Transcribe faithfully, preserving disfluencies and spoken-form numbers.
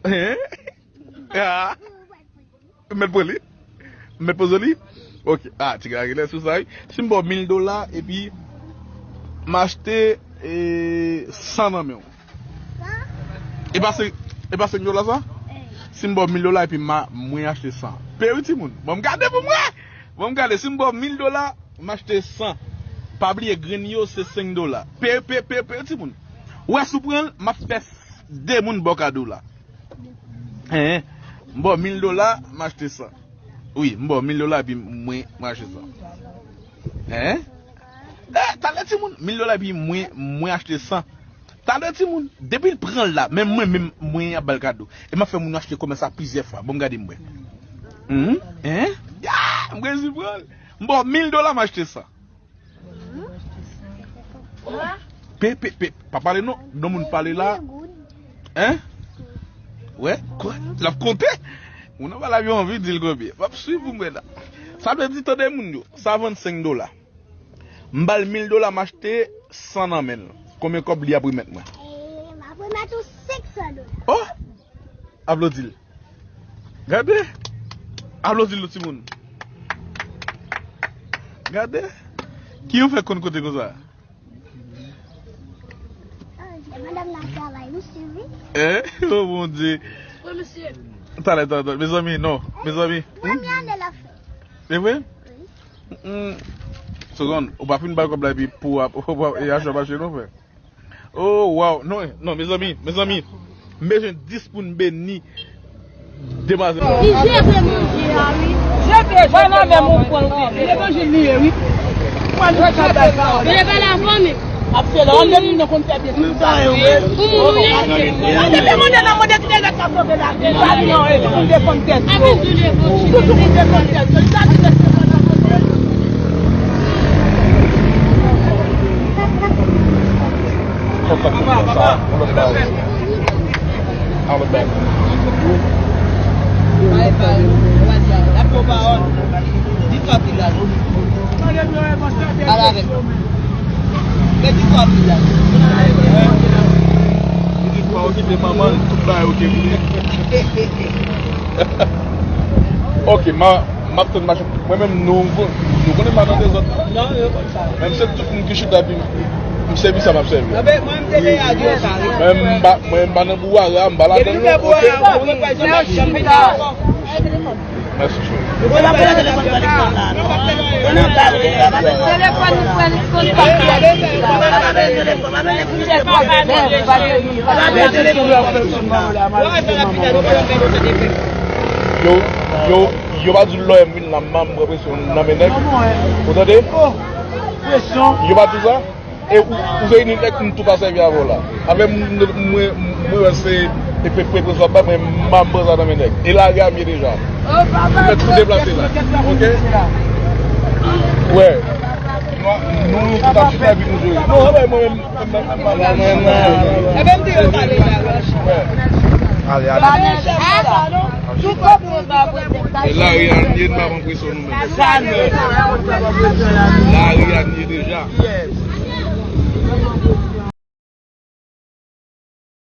Hein? Ah. Mèt pran li? Mèt poze li? Ok. Ah, ti gagilè sou sa, wi. Si m ba w mil dola, epi m achte, e, san nan men w. E pa senk, e pa senk dola sa? Si m ba w mil dola, epi ma, mwen achte san. Pe wi, timoun. Ban m gade pou mwen. Ban m gade. Si m ba w mil dola, m achte san. Pa bliye, grenn yo, se senk dola. Pe, pe, pe, pe, timoun. Ou wè, si w pran l, m ap fè de moun ba w kado la. Hein? M ba w mil dola, m achte san. Wi, m ba w mil dola, epi mwen, mwen achte san. Hein? Eh, talè timoun, mil dola, epi mwen, mwen achte san. Talè timoun, depi l pran l la, menm mwen, menm mwen ap ba l kado. E m ap fè moun yo achte kòmès sa plizyè fwa. Bon, m gade m wè. Mhm. Hein? Ah, m rezi pran l. M ba w mil dola, m achte san. Pe, pe, pe, pa pale non. Non moun pale la. Hein? Wè, kwa? L ap konte. Moun nan pale avyon anvi di l konbyen. M ap swiv pou m wè la. Sa vle di, tande moun yo. Sa vann senk dola. M ba l mil dola, m achte san nan men l. Konbyen kòb li ap remèt mwen? Eh, m ap remèt ou senk san dola. Oh! Aplodi l. Gade. Aplodi l, timoun. Gade. Ki yo fè konn konte konsa? Ah, madanm nan travay, wi, si, wi. Eh? Oh, Bondye. Wi, mesye. Talè, talè, talè. Mezanmi, non. Mezanmi. Premye ane l ap fè. Se vre? Wi. Mm. Segonn, ou pa fin bay kòb la epi pou ap, pou ap, e achte mache non, frè. Oh, wow. Non, non, mezanmi, mezanmi. M bezwen dis pou n beni demwazèl. Li jere manje a, wi. Jere, jere avè m, ou pran, ou te. Evanjil li ye, wi. Mwen, nou ka bay pawòl. Mwen, pa la fanmi. Ap fè la, ann de moun nan konn fè byen. Pou moun ou ye. Ann de moun nan mande ki te ret la sove la. Sa di non, e, tout moun defann tèt yo. Tout moun defann tèt yo. Sa di tèt yo. Kontak pou sa, yon lòt bagay. Yon lòt bagay. Bay, bay, w a di a, l ap pran pawòl. Di sa pi la. Al avèk. Men di sa pi la. Li di pa okipe manman l, tout bagay oke pou li. Ok, ma, m ap tann machin. Mwen menm, nou, nou konnen m pa nan dezòd. Non, yo konn sa. Menm se tout moun ki chita epi m, m sèvi sa m ap sèvi. Anben, mwen, m te deja di yo sa, wi. Mwen, m pa, mwen, m pa nan bouwara, m pa ladann, non. Depi m fè bouwara, ok? Mwen pa janm ap chita. Mèsi, cheri. Yo konn apèl nan telefòn, telefòn la, non. Yo nan bal, yo nan bal. Telefòn, nou pran, nou konn pa. Yo, yo, yo pa di lòyè m vin la, m pran presyon nan men nèg. Ou tande? Yo pa di sa? E ou, ou veye ni nèg m tou pa sèvi avè w la. Apre m, mwen, mwen wè se e pe, pe, presyon ap bay, mwen, m pran sa nan men nèg. E lari a m ye deja. Mwen tou deplase la. Ok? Wè. Nou, nou tout ap chita epi nou jere. Non, wè, mwen menm, mwen menm, mwen menm, mwen menm. Ebyen, m te yo pale la, wè. Ale, ale. E lari a n ye, n pa pran presyon nou menm. Lari a n ye deja.